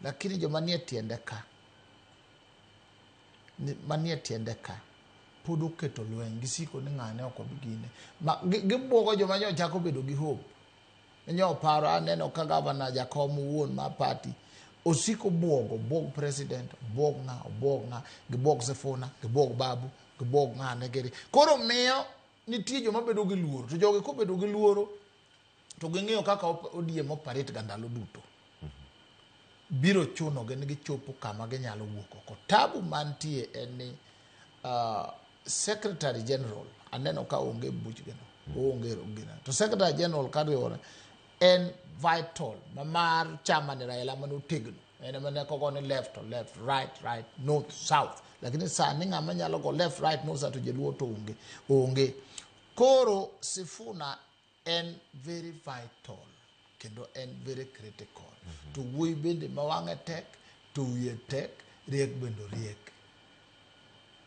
Lakini joma nie tiende ka, manie tiende ka pod oketo lweny gisiko ni ng'ane ok obi gine. Ma gibuogo joma nyo chako bedo gi hope. Nyo paro aneno ka gavana jakom wuon mar party osiko buogo, buog president, buog ng'a, obuog ng'a, gibuog Sifuna, gibuog Babu, gibuog ng'ane giri. Koro miyo nitie joma bedo gi luoro, to jogi kobedo gi luoro to ging'iyo kaka ODM operate ga ndalo duto. Biro chuno gi ni gichopo kama ginyalo wuok oko. Tabu mantie en ni Secretary General aneno ka onge buchgino, onge gino. To Secretary General kariwore en vital ma mar chama ni Raila mane otegno. En ema ne kogo ni left to left, right, right, north, south. Lakini sani ng'ama nyalo go left, right, north, south to joluo to onge. Onge. Koro Sifuna en very vital kendo en very critical. To wuoyi bende ma wang'e tek, to wiye tek, riek bende oriek.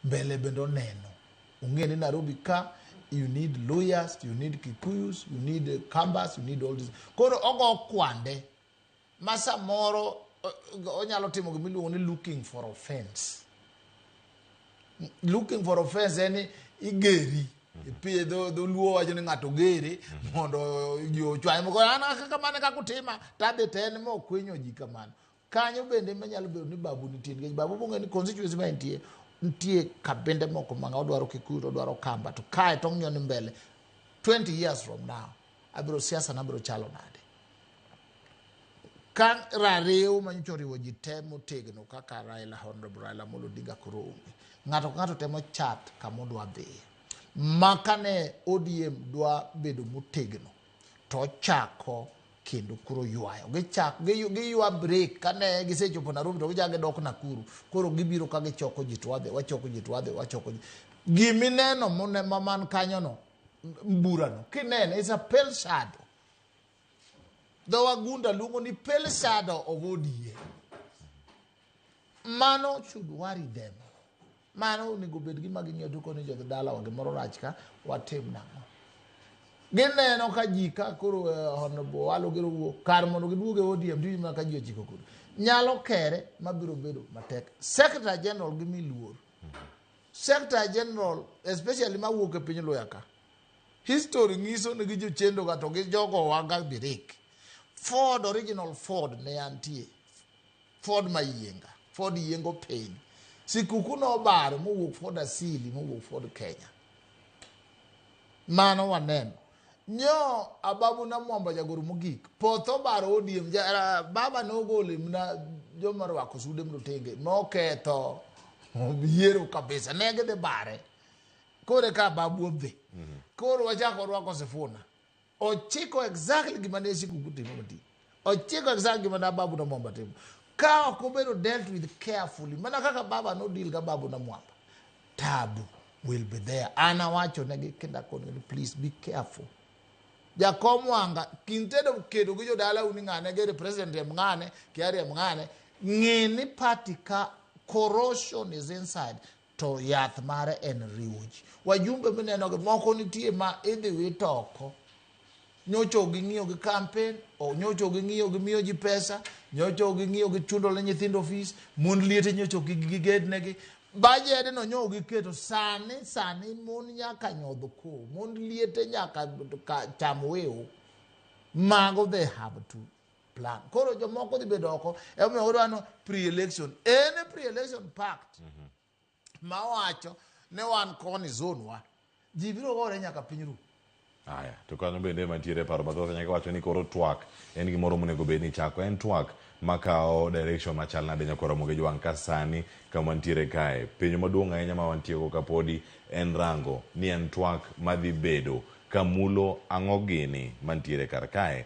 Mbele bende oneno. Ong'e ni Nairobi ka you need lawyers, you need Kikuyus, you need Kambas, you need all this. Koro ogo kwande ma samoro onyalo timo gima iluongo ni looking for offense. Looking for offense en ni igeri. Pi dho dholuo wacho ni ng'ato gere mondo ji ochwanye moko an kaka mane kaka utima tadhi to en mokwinyo ji kamano. Kanyo bende ema nyalo bedo ni Babu nitie nikech Babu bong'e ni constituency ma entie nitie kabinde moko ma odwaro Kikuyu to odwaro Kamba to kae to ong'iyo ni mbele 20 years from now abiro siasa na biro chalo nade. Ka rariw manyocha oriwo ji te motegno kaka Raila, Honorable Raila Amolo Odinga koro onge. Ng'ato ka ng'ato temo chat kama odwa dhiye. Ma kane ODM dwa bedo motegno to ochako kendo koro ywayo. Gichak, giywa break kane gisechopo Nairobi to gichako gidok Nakuru. Koro gibiro ka gichoko ji to wadhi, wachoko ji to wadhi, wachoko ji. Gimineno mone ma man kanyono, burano, kinene, is a pale shadow. Dho wagunda luongo ni pale shadow of ODM. Mano should worry them. Mano onego bed gima ging'iyo to koni jodhi dalawa gimoro rach ka watim nang'o. Gineno ka ji ka koro Honorable Owalo gero wuok kar mondo giduog e ODM to mana ka ji ochiko koro. Nyalo kere mabiro bedo matek. Secretary General gimi luor. Secretary General especially mawuok e piny Luya ka. History nyiso ni gi jochendo ga to gi jogo waga birik. Ford, original Ford ne antie. Ford Mayienga, Ford yiengo piny. Sikuku nobaro mowuok Ford Asili mowuok Ford Kenya. Mano waneno. Nyo Ababu Namwamba jagoro mogik. Poth obaro ODM. Ja, baba nogolo mna joma orwako sude mrotenge. Noketho yiero kabisa. Ne gidhi bare. Koro ka Ababu odhi. Koro wachako orwako Sifuna. Ochiko exactly gima ne Sikuku timo matin. Ochiko exactly gima ne Ababu Namwamba timo. Ka ok obedo dealt with carefully, mana kaka baba no deal ga Babu Namwamba, tabu will be there. An awacho negi kendo akonegi ni please be careful. Jakom Wanga, instead of kedo gi jodalau ni ng'ane gere president riemb ng'ane, kia riemb ng'ane, ng'e ni party ka corrosion is inside to yath mare en riwo ji. Wajumbe mineno gi moko nitie ma idhi wit oko. Nyocha ok ging'iyo gi campaign, nyocha ok ging'iyo gi miyo ji pesa, nyocha ok ging'iyo gi chulo ne nyithindo fees, mond liete nyocha ok gigednegi. Budget no nyo giketo sani sani mon nyaka nyodh ko, mond liete nyaka cham wiu. Mago they have to plan. Koro jomoko dhi bedo oko, emomiyo odwa pre-election. En pre-election pact ma wacho ni wan koni zone wa. Ji biro gore nyaka piny ru. Aya, to kanyo bende mantiere paro mathoth nyaka wacho ni koro twak en gimoro monego bed ni chako. En twak makawo direction machal nade nyakwar Ramogi Jwang' ka sani kama wantiere kae. Penjo maduong' ahinya ma wantiego kapodi en rango ni en twak madhi bedo kamulo ang'o gini mantiere kar kae.